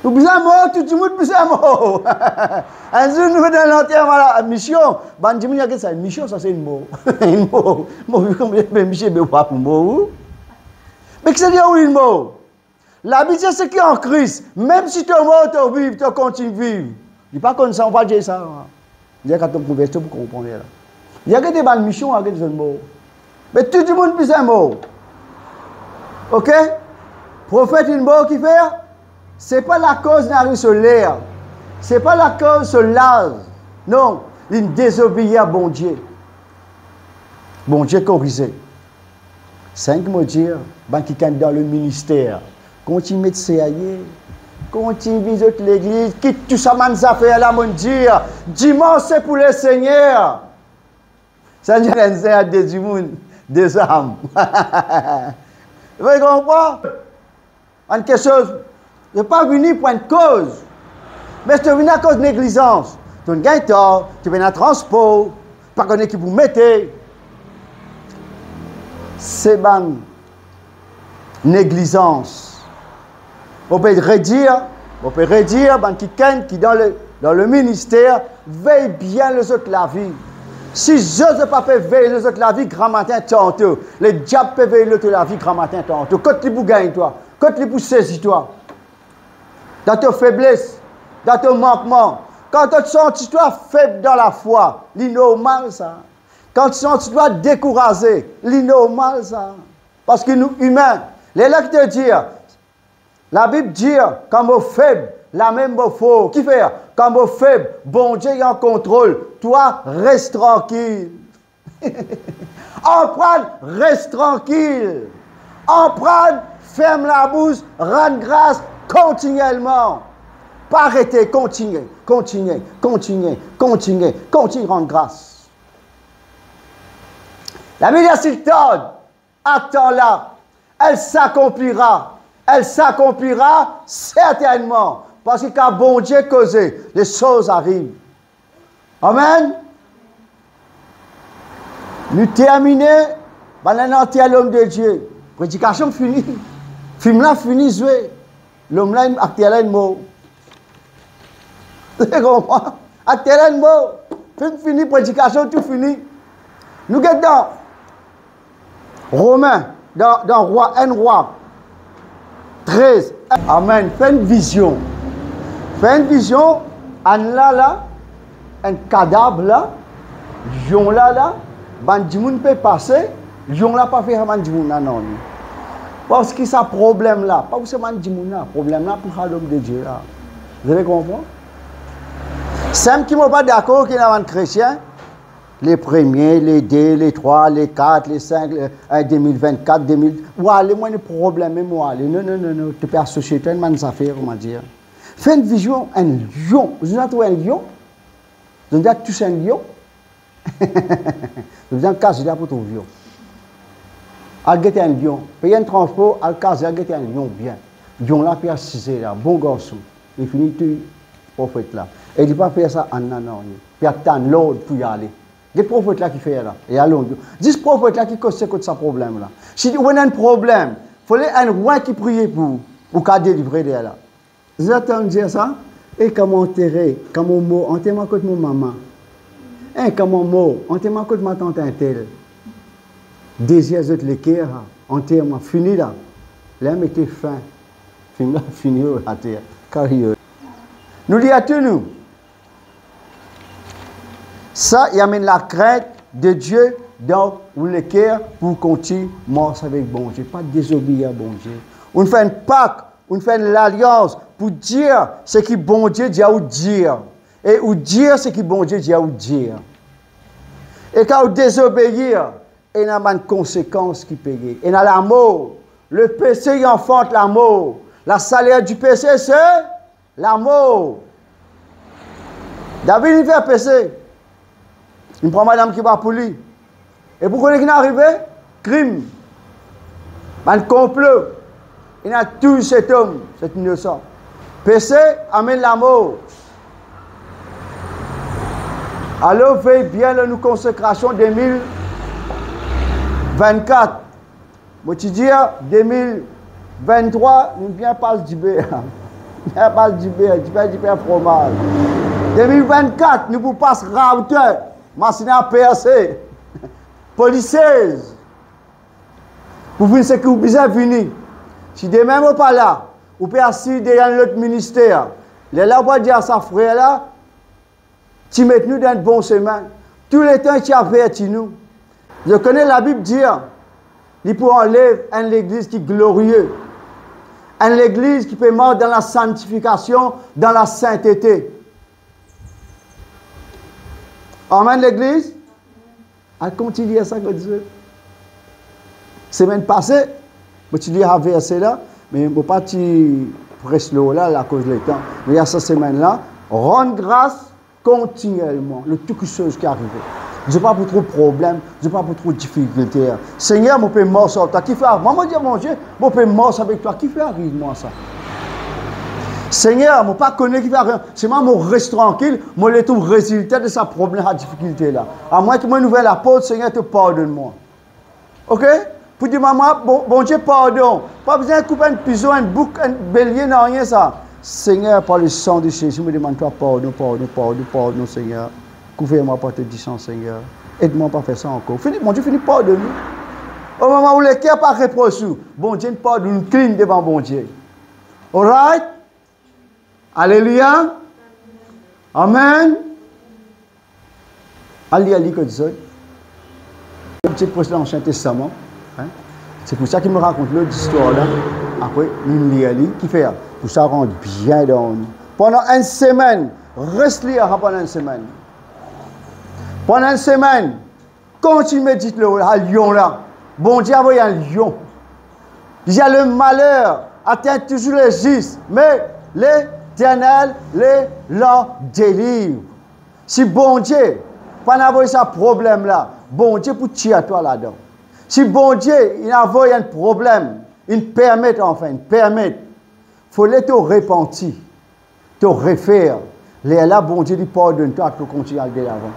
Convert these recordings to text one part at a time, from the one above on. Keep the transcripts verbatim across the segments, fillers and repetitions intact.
Ou bizin mor, tou dimoun bizin mor. Enn zour nou dan lanterman la, mision, bann dimoun, "Gete sa, mision sa, se enn mor." Enn mor. Mor, konbien, be misie, be wa pou mor ou. Me ki sa dir ou inn mor? Labib dir seki an Kris, mem si to mor, to viv, to kontign viv. Li pa konn sa, ou pa dir sa. Dir kan to konverti, to pou konpran li la. Li a gete bann mision, a gete zot mor. Me tou dimoun bizin mor. Oke? Profet inn mor, kifer? Se pa lakoz li ariv so ler. Se pa lakoz so laz. Non, li dezobeir Bondie. Bondie korize. Seki mo dir, bann kikenn dan leminister, kontign met serye, kontign vinn zot legliz, kit tou sa bann zafer la, mo dir, dimans se pou Lesegner. Sa enn, enn de dimoun, de zam. Zot konpran? Enn kiksoz, to pa vini pou enn koz, me to vini akoz neglizans. To gagn tar, to pena transpor, pa kone ki pou mete. Se bann neglizans. Mo pe redir, mo pe redir, bann kikenn ki dan le, dan leminister, vey bien lor zot lavi. Si Zezi pa pe vey lor zot lavi gramatin tanto, lediab pe vey lor to lavi gramatin tanto. Kot li pou gagn twa? Kot li pou sezi twa? Dan to febles, dan to mankman. Kan to santi twa feb dan lafwa, li normal sa. Kan to santi twa dekouraze, li normal sa. Parski nou imin. Lerla ki to dir, Labib dir, kan mo feb, lamem mo for. Kifer? Kan mo feb, Bondie li an kontrol. Twa, res trankil. Aprann res trankil. Aprann ferm labous, rann gras kontinyelman. Pa arete, kontigne, kontigne, kontigne, kontigne, kontign rann gras. Labib dir, si li tarde, atann la, elle s'accomplira, elle s'accomplira certainement, parski kan Bondie koze, lesoz ariv. Amen. Nou termine, bann la anter lom de Die. Predikasion fini. Fim la fini zwe. Lom la, akter la inn mor. Konpran? Akter la inn mor. Fim fini, predikasion tou fini. Nou get dan Romin, dan, dan Rwa, enn Rwa trez. Amen. Fer enn vizion. Fer enn vizion, enn la la, enn kadav la, lion la la, bann dimoun pe pase, lion la pa fer sa bann dimoun la nanye. Parski sa problem la, pa pou sa bann dimoun la, problem la pou sa lom de Die la. Zot pe konpran? Seki mo pa dakor ki ena bann kretien, le premie, le de, le trwa, le kat, le sink, le, eh, de mil vennkat, de mil, ou ale, mo ena problem, mem ou ale. Non, non, non, non, to pe asosie twa enn bann zafer, kouma dir. Fer enn vizion, enn lion. Zot inn trouv enn lion? Zot inn tous enn lion? Zot bizin kaze la pou trouv lion. Al get enn lion. Pey enn transpor, al kaze la, get enn lion bien. Lion la pe asize la, bon garson. Li fini touy profet la. E li pa fer sa enn nanye. Pe atann lord pou li ale. Get profet la ki fer la. E alon. Zis profet la ki koz kot sa problem la. Si ou ena enn problem, fode enn rwa ki priye pou ou, ou kav delivre de la. Zot tann dir sa, e kan mo antere, kan mo mor, anter mwa kot mo mama. E kan mo mor, anter mwa kot matant entel. Dezir zot leker, anter mwa, fini la. Ler mete fin. Fim la fini, o, ater. Karier. Nou lir tou nou. Sa, li amenn lakrint de Die dan ou leker pou kontign mars avek Bondie, pa dezobeir Bondie. Ou fer enn pak, ou fer enn lalians pou dir seki Bondie dir ou dir, e ou dir seki Bondie dir ou dir. E kan ou dezobeir, ena bann konsekans ki peye, ena lamor. Le pese, li anfant lamor. Lasaler di pese, se lamor. David, li fer pese. Li pran madam ki pa pou li. E pou kone ki inn arive? Krim. Bann konplo. Inn touy set om, set inosan. Pese amenn lamor. Alor, vey bien lor nou konsekrasion de mil vennkat. Mo ti dir de mil venntrwa, nou bien pas dibe. Enn bal diber, diber, diber, fromaz. De mil vennkat, nou pou pas router, masinn a perse, polisez. Pou vinn seki ou bizin vini. Si demin mo pa la, ou pe asiz deryer enn lot minister. Lerla ou pou dir sa frer la, ti met nou dan enn bon semin. Touletan li ti averti nou. Zot kone Labib dir, li pou anlev enn legliz ki glorie, enn legliz ki pe mars dan lasantifikasion, dan lasentete. Amen, legliz. Al kontign lir sa kot zot. Semenn pase, mo ti lir sa verse la, me mo pa ti pres lor la, akoz letan. Me sa semenn la, rann gras kontinielman lor tou kiksoz ki arive. Zot pa pou trouv problem, zot pa pou trouv difikilte. Segner, mo pe mars ar twa, kifer? Mwa, mo dir, Bondie, mo pe mars avek twa, kifer ariv mwa sa? Segner, mo pa kone kifer ariv, selman mo res trankil, mo le trouv rezilta de sa problem, sa difikilte la. Amwin ki mo ouver laport, Segner, to pardonn mwa. Oke? Pou dimann mwa, Bon-, Bondie, pardon. Pa bizin koup enn pizon, enn bouk, enn belie, nanye sa. Segner, par le sang de Jésus, mo demann twa pardon, pardon, pardon, pardon, Segner. Kouver mwa par to disan, Segner. Ed mwa pa fer sa ankor. Fini, Bondie fini pardonn ou. O moman ou leker pa repros ou, Bondie inn pardonn ou, clean devan Bondie. Alright? Aleluya. Amen. Al lir li kot zot. Ti pres Lansien Testaman, hein. Se pou sa ki mo rakont lot zistwar la. Apre, nou lir li, kifer? Pou sa rant bien dan nou. Pandan enn semenn, res lir sa pandan enn semenn. Pandan enn semenn, Kan ti medit lor sa lion la, Bondie avoy enn lion. Li dir, le malheur atteint toujours le juste, mais l'Éternel le, l'en délivre. Si Bondie pa'nn avoy sa problem la, Bondie pou tir twa ladan. Si Bondie inn avoy enn problem, inn permet, anfin, inn permet, fode to repanti. To refer, lerla Bondie li pardonn twa, to kontign al delavan.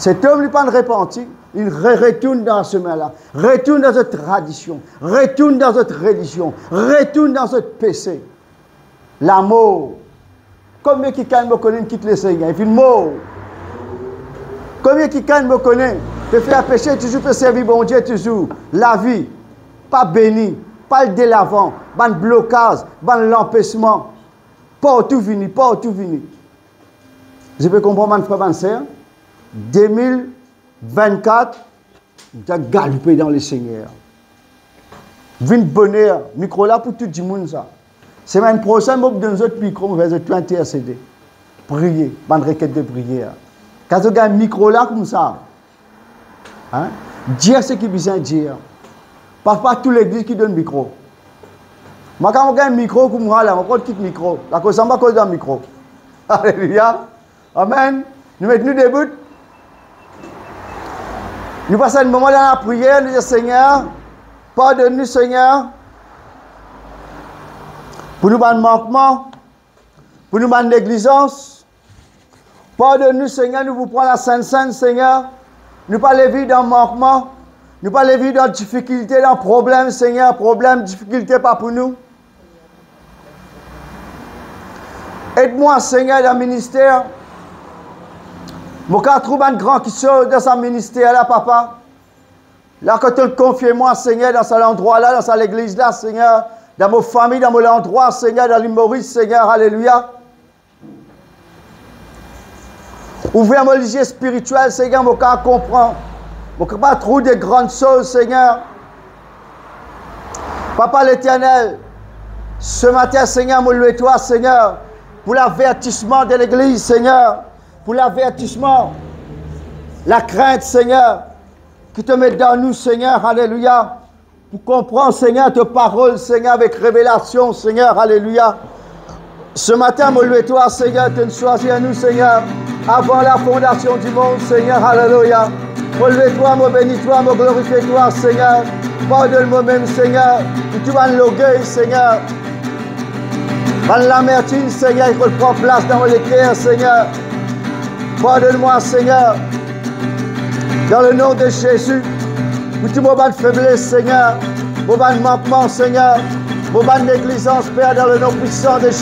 Set om li pa'nn repanti, li re-, retourn dan semin la, retourn dan zot tradision, retourn dan zot relizion, retourn dan zot pese. Lamor. Konbien kikenn mo kone inn kit Lesegner, li finn mor? Konbien kikenn mo kone pe fer pese, touzour pe servi Bondie touzour? Lavi pa beni, pa al delavan, bann blokaz, bann lanpesman. Partou vini, partou vini. Zot pe konpran, bann frer, bann ser, de mil vennkat, nou ti galoupe dan Lesegner. Vinn boner, mikro la pou tou dimoun sa. Semenn prosenn, mo pou donn zot mikro, mo fer zot tou intersede. Priye, bann reket de priyer. Kan zot gagn mikro la koumsa, Hein? Dir seki bizin dir. Pa, pa tou legliz ki donn mikro. Mwa kan mo gagn mikro koumsa la, mo pran kit mikro. Lakoz sa, mo pa koz dan mikro. Aleluya. Amen. Nou met nou debout. Nou pas enn moman dan lapriyer, nou dir, Segner, pardonn nou, Segner, pou nou bann mankman, pou nou bann neglizans. Pardonn nou, Segner, nou pou pran Lasenn Senn, Segner. Nou pa le viv dan mankman, nou pa le viv dan difikilte, dan problem, Segner. Problem, difikilte pa pou nou. Ed mwa, Segner, dan minister. Mo kav trouv bann gran kiksoz dan sa minister la, Papa. La kot to konfie mwa, Segner, dan sa landrwa la, dan sa legliz la, Segner, dan mo fami, dan mo landrwa, Segner, dan Lil Moris, Segner, aleluya. Ouver mo lizie spiritiel, Segner, mo kav konpran. Mo kav trouv de gran soz, Segner. Papa Leternel, se matin, Segner, mo lwe twa, Segner, pou lavertisman de legliz, Segner, pou lavertisman, lakrint, Segner, ki to met dan nou, Segner, aleluya, pou konpran, Segner, to parol, Segner, avek revelasion, Segner, aleluya. Se matin, mo lwe twa, Segner, to'nn swazir nou, Segner, avan lafondasion dimond, Segner, aleluya. Mo lwe twa, mo beni twa, mo glorifie twa, Segner. Pardonn momem, Segner, pou tou bann lorgey, Segner. Bann lamertim, Segner, ki konn pran plas dan mo leker, Segner. Pardonn mwa, Segner, dan le nom de Jésus, pou tou mo bann febles, Segner, mo bann mankman, Segner, mo bann neglizans, Per, dan le nom puissant de Jésus.